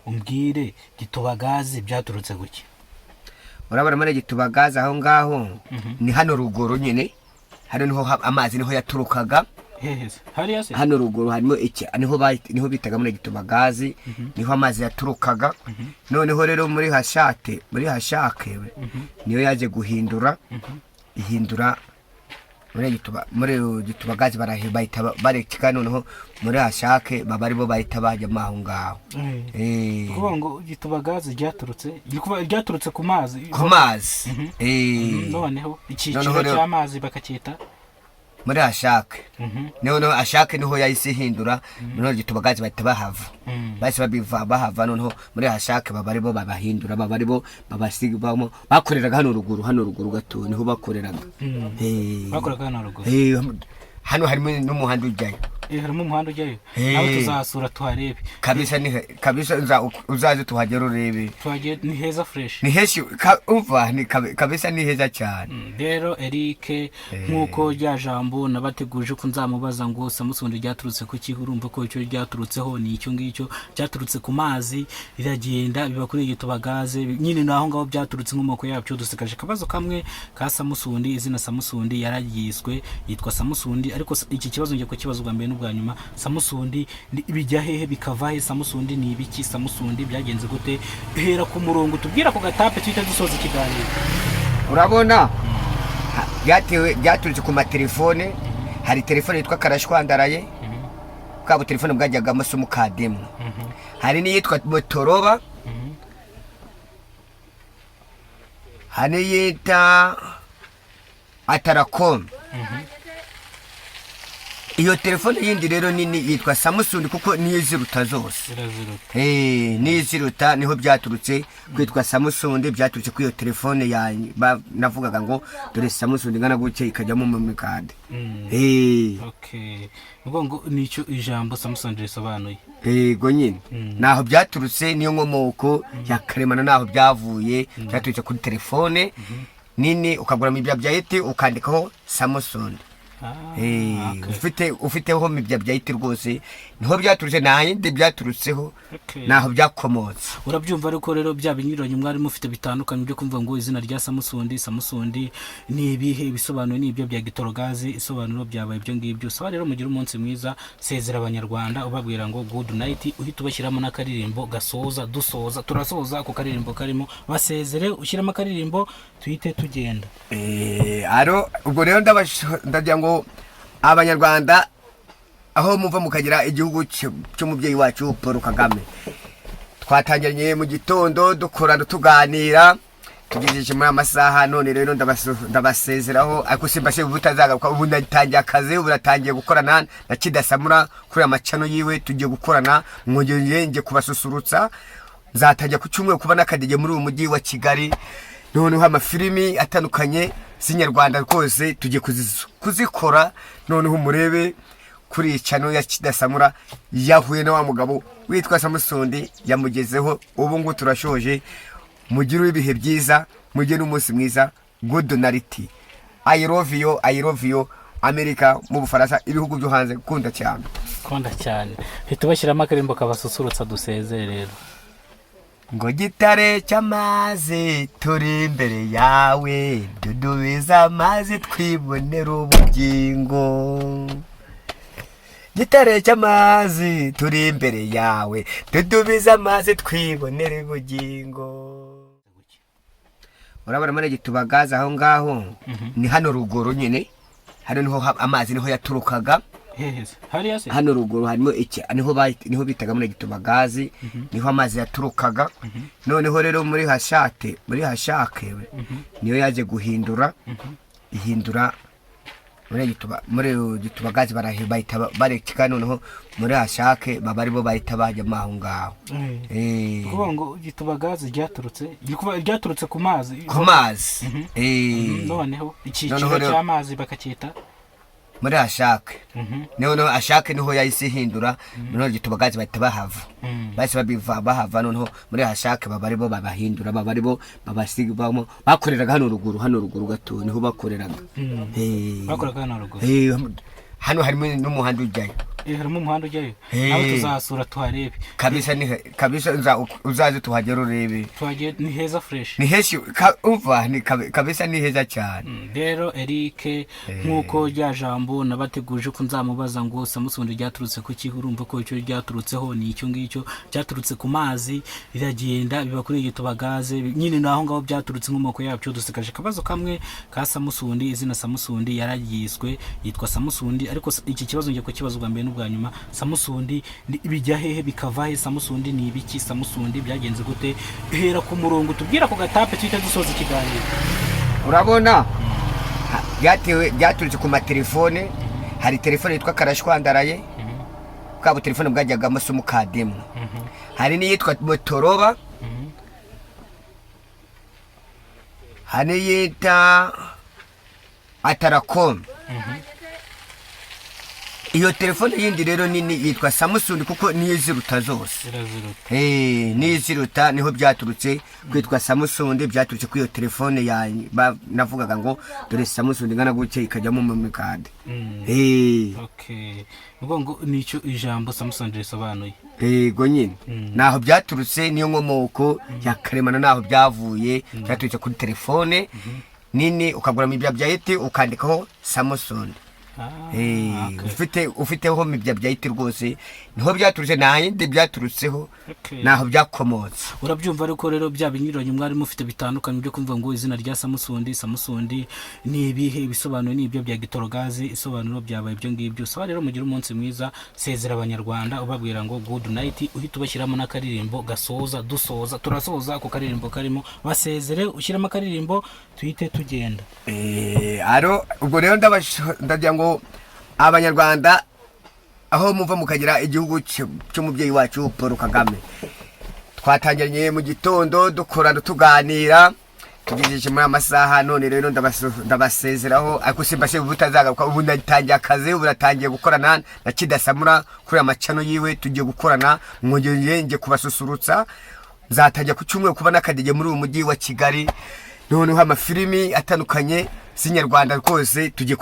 Umbwire, Gitubagazi byaturutse guki? Urabona, muri Gitubagazi aho ngaho ni hano ruguru nyine, hano niho amazi niho yaturukaga. Hehe se? Hariya se? Hano ruguru harimo iki, niho bitaga muri Gitubagazi, niho amazi yaturukaga. Noneho rero muri Hashake niyo yaje guhindura, ihindura muri Gitubagazi, bahita bareka, noneho muri Hashake baba aribo bahita bajyamo aho ngaho. Ni ukuvuga ngo Gitubagazi ryaturutse, ni ukuvuga ryaturutse ku mazi. Ku mazi. Noneho icyiciro Noneho cy'amazi bakacyita muri Hashake. Noneho Ashake niho yahise ihindura, noneho Gitubagazi bahita bahava. Bahise babiva, bahava, noneho muri Hashake baba aribo babahindura, baba aribo babasigamo. Bakoreraga hano ruguru gato niho bakoreraga. Bakoraga hano ruguru? Eh, hano harimo n'umuhanda ujyayo. Harimo umuhanda ujyayo. Nawe tuzahasura tuharebe. Kabisa, ni kabisa, uzaze tuhagere urebe. Tuhagere, ni heza fresh. Ni henshi, umva, ni kabisa ni heza cyane. Rero Eric, nk'uko rya jambo nabateguje ko nzamubaza ngo Samusoni ryaturutse ku ki, urumva ko icyo ryaturutseho ni icyo ngicyo, cyaturutse ku mazi, riragenda biba kuri Gitubagaze nyine, ni aho ngaho byaturutse, inkomoko yabyo. Dusigaje akabazo kamwe ka Samusundi. Izina Samusundi yararyiswe, yitwa Samusundi, ariko iki kibazo ngiye kukibaza ubwa mbere n'ubwa nyuma: Samusundi bijya hehe, bikava he? Samusundi ni ibiki? Samusundi byagenze gute? Hera ku murongo, tubwira ku gatape, tuhite dusoza ikiganiro. Urabona, byaturutse ku matelefone. Hari telefone yitwa karashwandaraye, bwa butelefone bwajyagamo simukadi imwe. Hari n'iyitwa Motorola, hari n'iyita Ataracom. Iyo telefone yindi rero nini yitwa Samusung, kuko niyo iziruta zose. Ziraziruta. Niyo iziruta. Niho byaturutse kwitwa Samusung, byaturutse kuri iyo telefone yanjye navugaga ngo dore Samusung ingana gutya, ikajyamo memcard. Okay, ni ukuvuga ngo nicyo ijambo Samusoni risobanuye. Yego nyine, naho byaturutse, niyo nkomoko ya karemano, naho byavuye. Byaturutse kuri telefone nini, ukagura megabyte, ukandikaho Samusung. Ufiteho megabyte rwose, niho byaturutse, nta yindi byaturutseho. Naho byakomotse. Urabyumva, ariko rero bya binyuranye mwari mufite bitandukanye byo kumva ngo izina rya Samusundi, Samusundi ni ibihe, ibisobanuro ni ibyo bya Gitorogazi, isobanuro byabaye ibyo ngibyo. Saba rero mugire umunsi mwiza. Sezera Abanyarwanda ubabwira ngo good night, uhita ubashyiramo n'akaririmbo gasoza. Dusoza, turasoza ako karirimbo karimo, basezere ushyiramo akaririmbo tuhite tugenda. Aro ubwo rero ndagira ngo Abanyarwanda aho muva mukagira, igihugu cy'umubyeyi wacu Paul Kagame, twatangiranye mu gitondo dukorana, tuganira, tugejeje muri amasaha. None rero ndabasezeraho, ariko simbashe butazagaruka. Ubu ndatangiye akazi, ubu natangiye gukorana na Kidasamura kuri amacano yiwe, tugiye gukorana, mwongeye ngiye kubasusurutsa. Nzatangira ku cyumweru kuba n'akadege muri uyu mujyi wa Kigali. Noneho amafilimi atandukanye z'inyarwanda rwose tugiye kuzikora. Noneho murebe kuri iyi channel ya Kidasamura, yahuye na wa mugabo witwa Samusundi, yamugezeho. Ubu ngubu turashoje. Mugire ibihe byiza, mugire n'umunsi mwiza. Good night, I love you, I love you. Amerika, mu Bufaransa, ibihugu byo hanze, kunda cyane. Kunda cyane. Hita ubashyiramo akaririmbo kabasusurutsa, dusezere rero. Ngo gitare cy'amazi, turi imbere yawe, dudubiza amazi twibonera ubugingo. Gitare cy'amazi, turi imbere yawe, dudubiza amazi twibonera ubugingo. Urabona, muri Gitubagazi aho ngaho ni hano ruguru nyine, hano niho amazi niho yaturukaga. Hehe se? Hariya se? Hano ruguru harimo iki, niho bitaga muri Gitubagazi, niho amazi yaturukaga. Noneho rero muri Hashake niyo yaje guhindura, ihindura muri Gitubagazi, bahita bareka, noneho muri Hashake baba aribo bahita bajyamo aho ngaho. Ni ukuvuga ngo Gitubagazi ryaturutse, ni ukuvuga ryaturutse ku mazi. Ku mazi. Noneho icyiciro Noneho cy'amazi bakacyita muri Hashake. Noneho Ashake niho yahise ihindura, noneho Gitubagazi bahita bahava. Bahise babiva, bahava, noneho muri Hashake baba aribo babahindura, baba aribo babasigamo. Bakoreraga hano ruguru gato niho bakoreraga. Bakoraga hano ruguru. Hano harimo n'umuhanda ujyayo. Harimo umuhanda ujyayo. Eh. Nawe tuzahasura tuharebe. Kabisa, ni kabisa, uzaze tuhagere urebe. Tuhagere, ni heza fresh. Ni heshi umva ni kabisa ni heza cyane. Rero Eric, nk'uko rya jambo nabateguje ko nzamubaza ngo Samusoni ryaturutse ku ki, urumva ko icyo ryaturutseho ni icyo ngicyo, cyaturutse ku mazi, riragenda biba kuri iyi tubagaze nyine, ni aho ngaho byaturutse, inkomoko yabyo. Dusigaje akabazo kamwe ka Samusundi. Izina Samusundi yararyiswe, yitwa Samusundi, ariko iki kibazo ngiye kukibaza ubwa mbere n'ubwa nyuma: Samusundi bijya hehe, bikava he? Samusundi ni ibiki? Samusundi byagenze gute? Hera ku murongo tubwira ku gatape, tuhite dusoza ikiganiro. Urabona, byaturutse ku matelefone. Hari telefone yitwa karashwandaraye, bwa butelefone bwajyagamo simukadi imwe. Hari n'iyitwa Motorola, hari n'iyita Ataracom. Iyo telefone yindi rero nini yitwa Samusung, kuko niyo iziruta zose. Ziraziruta. Niyo iziruta. Niho byaturutse kwitwa Samusung, byaturutse kuri iyo telefone yanjye navugaga ngo dore Samusung ingana gutya, ikajyamo memukadi. Okay, ni ukuvuga ngo nicyo ijambo Samusoni risobanuye. Yego nyine, naho byaturutse, niyo nkomoko ya karemano, naho byavuye. Byaturutse kuri telefone nini, ukagura megabyte ukandikaho Samusung. Ufiteho megabyte rwose, niho byaturutse, nta yindi byaturutseho. Naho byakomotse. Urabyumva, ariko rero bya binyuranye mwari mufite bitandukanye byo kumva ngo izina rya Samusundi, Samusundi ni ibihe, ibisobanuro ni ibyo bya gitorogazi, isobanuro byabaye ibyo ngibyo. Saba rero mugire umunsi mwiza. Sezera abanyarwanda ubabwira ngo good night, uhita ubashyiramo n'akaririmbo gasoza. Dusoza, turasoza ako karirimbo karimo. Basezere ushyiramo akaririmbo, tuhite tugenda. Aro ubwo rero ndagira ngo abanyarwanda aho muva mukagira, igihugu cy'umubyeyi wacu Paul Kagame, twatangiranye mu gitondo dukorana, tuganira, tugejeje muri amasaha. None rero ndabasezeraho, ariko simbase ubu utazagaruka. Ubu ndatangiye akazi, ubu natangiye gukorana na Kidasamura kuri amacano yiwe, tugiye gukorana, mwongeye ngiye kubasusurutsa. Nzatangira ku cyumweru kuba n'akadege muri uyu mujyi wa Kigali. Noneho amafilimi atandukanye z'inyarwanda rwose tugiye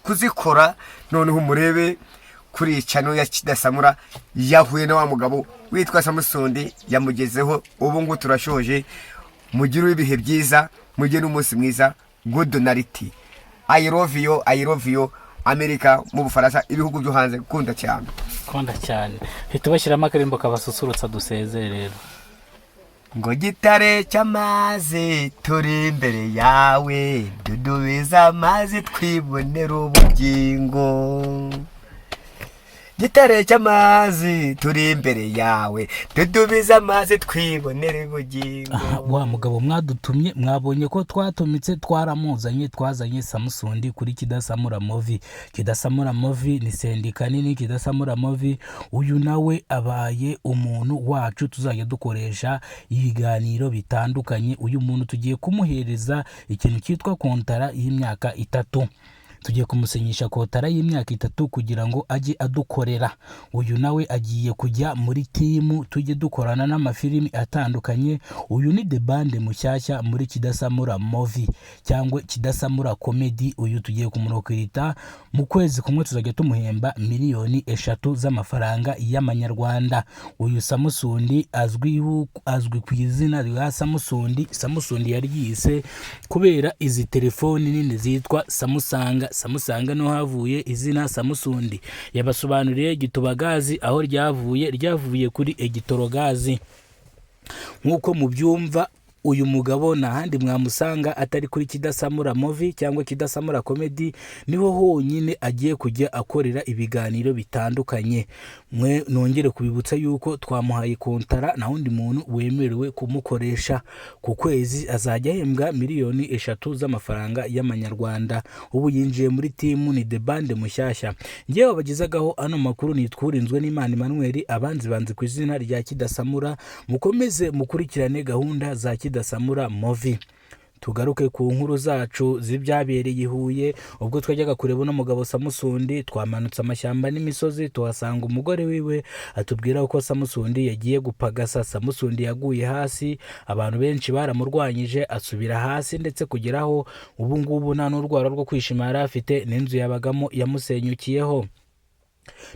kuzikora. Noneho murebe kuri iyi channel ya Kidasamura, yahuye na wa mugabo witwa Samusundi, yamugezeho. Ubu ngubu turashoje. Mugire ibihe byiza, mugire n'umunsi mwiza. Good night, I love you, I love you. Amerika, mu Bufaransa, ibihugu byo hanze, kunda cyane. Kunda cyane. Hita ubashyiramo akaririmbo kabasusurutsa, dusezere rero. Ngo gitare cy'amazi, turi imbere yawe, dudubiza amazi twibonera ubugingo. Gitare cy'amazi, turi imbere yawe, dudubiza amazi twibonera ubugingo. Aha, wa mugabo mwadutumye, mwabonye ko twatumitse, twaramuzanye, twazanye Samusundi kuri Kidasamura Movie. Kidasamura Movie ni sendika nini. Kidasamura Movie, uyu nawe abaye umuntu wacu tuzajya dukoresha ibiganiro bitandukanye. Uyu muntu tugiye kumuhereza ikintu cyitwa kontara y'imyaka 3. Tugiye kumusinyisha kontara y'imyaka 3 kugira ngo ajye adukorera. Uyu nawe agiye kujya muri team, tujye dukorana n'amafilimi atandukanye. Uyu ni the band mushyashya muri Kidasamura Movie cyangwa Kidasamura Comedy. Uyu tugiye kumurokirita mu kwezi kumwe, tuzajya tumuhemba miliyoni 3 z'amafaranga y'amanyarwanda. Uyu Samusundi azwi ku izina rya Samusundi. Samusundi yaryise kubera izi telefoni nini zitwa Samusanga. Samusanga niho havuye izina Samusundi. Yabasobanuriye gitubagazi aho ryavuye, ryavuye kuri egitorogazi nk'uko mubyumva. Uyu mugabo nta handi mwamusanga atari kuri Kidasamura Movie cyangwa Kidasamura Comedy, niho honyine agiye kujya akorera ibiganiro bitandukanye. Mwe nongere kubibutsa yuko twamuhaye kontara, nta wundi muntu wemerewe kumukoresha. Ku kwezi azajya ahembwa miliyoni 3 z'amafaranga y'amanyarwanda. Ubu yinjiye muri team, ni the band mushyashya. Ngewe wabagezagaho ano makuru nitwa Urinzwe n'Imana Emmanuel, abanzi banzi ku izina rya Kidasamura. Mukomeze mukurikirane gahunda za Kidasamura Movie. Tugaruke ku nkuru zacu z'ibyabereye i Huye. Ubwo twajyaga kureba uno mugabo Samusundi, twamanutse amashyamba n'imisozi, tuhasanga umugore wiwe, atubwira ko Samusundi yagiye gupagasa. Samusundi yaguye hasi, abantu benshi baramurwanyije, asubira hasi, ndetse kugeraho ubu ngubu nta n'urwara rwo kwishima yari afite, n'inzu yabagamo yamusenyukiyeho.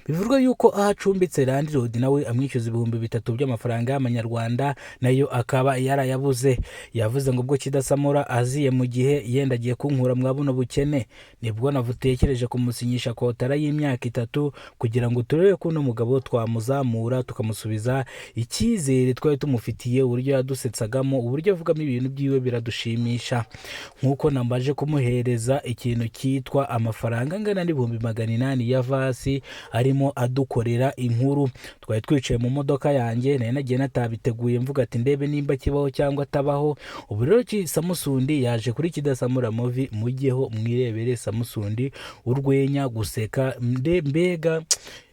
Bivugwa yuko aho acumbitse landlord nawe amwishyuza 3000 by'amafaranga y'amanyarwanda, nayo akaba yarayabuze. Yavuze ngo ubwo Kidasamura aziye mu gihe yenda agiye kunkura mwa buno bukene, nibwo navutekereje kumusinyisha kotara y'imyaka 3 kugira ngo turebe ko uno mugabo twamuzamura tukamusubiza icyizere twari tumufitiye, uburyo yadusetsagamo, uburyo avugamo ibintu byiwe biradushimisha. Nk'uko namaje kumuhereza ikintu cyitwa amafaranga angana n'800,000 ya vasi arimo adukorera inkuru. Twari twicaye mu modoka yanjye, nari nagiye natabiteguye, mvuga ati ndebe nimba kibaho cyangwa atabaho. Ubu rero Samusundi yaje kuri Kidasamura Movie, mujyeho mwirebere Samusundi urwenya guseka. Mbega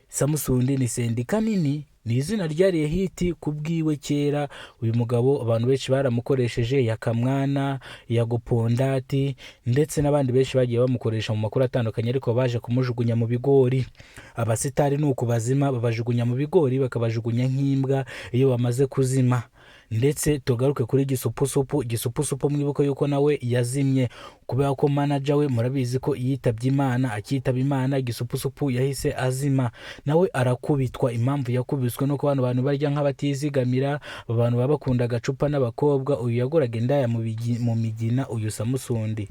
Samusundi ni sendika nini, ni izina ryariye hiti ku bwiwe kera. Uyu mugabo abantu benshi baramukoresheje, Yakamwana, Yagopondati ndetse n'abandi benshi bagiye bamukoresha mu makuru atandukanye, ariko baje kumujugunya mu bigori. Abasitari ni uku bazima, babajugunya mu bigori, bakabajugunya nk'imbwa iyo bamaze kuzima. Ndetse tugaruke kuri Gisupusupu. Gisupusupu mwibuke yuko nawe yazimye kubera ko manager we murabizi ko yitabye Imana. Akitaba Imana Gisupusupu yahise azima, nawe arakubitwa. Impamvu yakubiswe nuko bano bantu barya nk'abatizigamira, aba bantu baba bakunda agacupa n'abakobwa. Uyu yaguraga indaya mu migina, uyu Samusundi.